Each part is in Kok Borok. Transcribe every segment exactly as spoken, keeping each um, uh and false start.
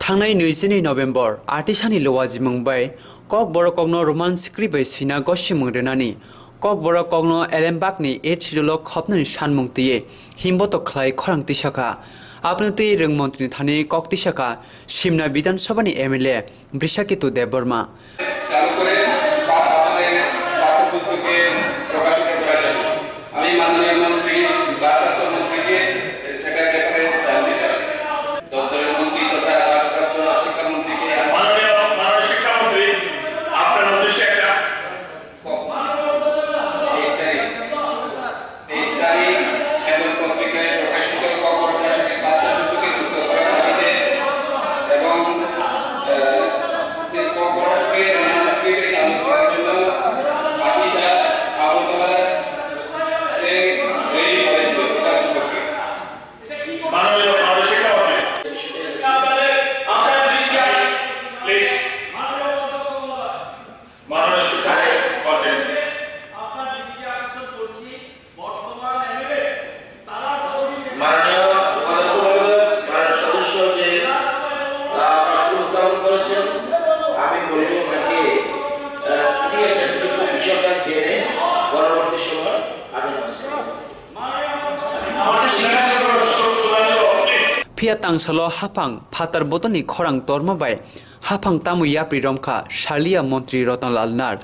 Thangnai nui chini November, atisani Luwa Jimung bai Kokborok kokno Roman script bai sina gosimung rwnani, Kokborok kokno Elembakni eighth Schedule o khopnani sanmung twiwi himboto khlai khorang tisakha. Aboni twi rwng montrini thani kok tisakha Simna Bidhan Sabhani M L A Brishaketu Debbarma. চালু করে পা-, আমাদের পাঠ্যপুস্তকে প্রকাশিত করার জন্য আমি মাননীয় মন্ত্রী, ভারপ্রাপ্ত মন্ত্রীকে সেটার ব্যাপারে জানতে চাই। দপ্তরের মন্ত্রী তথা ভারপ্রাপ্ত শিক্ষামন্ত্রীকে আমার মাননীয়, মাননীয় শিক্ষামন্ত্রী, আপনার উদ্দেশ্যে একটা তেইশ তারিখ, তেইশ তারিখ এবং পত্রিকায় প্রকাশিত কর্মপ্রকাশনের পাঠ্যপুস্তকে যুক্ত করার দাবিতে এবং, আহ, সেই কর্মকে সংস্কৃতে চালু করার জন্য আপিসা আগরতলাতে রেডি করেছিল প্রকাশন করতে। মাননীয় মাননীয় শিক্ষামন্ত্রী, আপনাদের, আপনার দৃষ্টি, please। মাননীয় শিক্ষক মহোদয়। মাননীয় উপাধ্যক্ষ মহোদয়, মাননীয় সদস্য যে, আহ, প্রশ্ন উত্থাপন করেছেন, আমি বলব ওনাকে, আহ, ঠিক আছে, কিন্তু বিষয়টা জেনে পরবর্তী সময় আমি আলোচনা করব। Phiya tangsalo haphang phatar bodolni khorang torma bai haphang tamo yapri romkha saliya montri Ratan Lal Nath.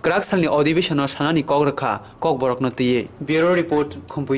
Kwrak salni adhibeshonno sanani kok rwkha Kokborokno twiwi. Bureau Report, Khumpui.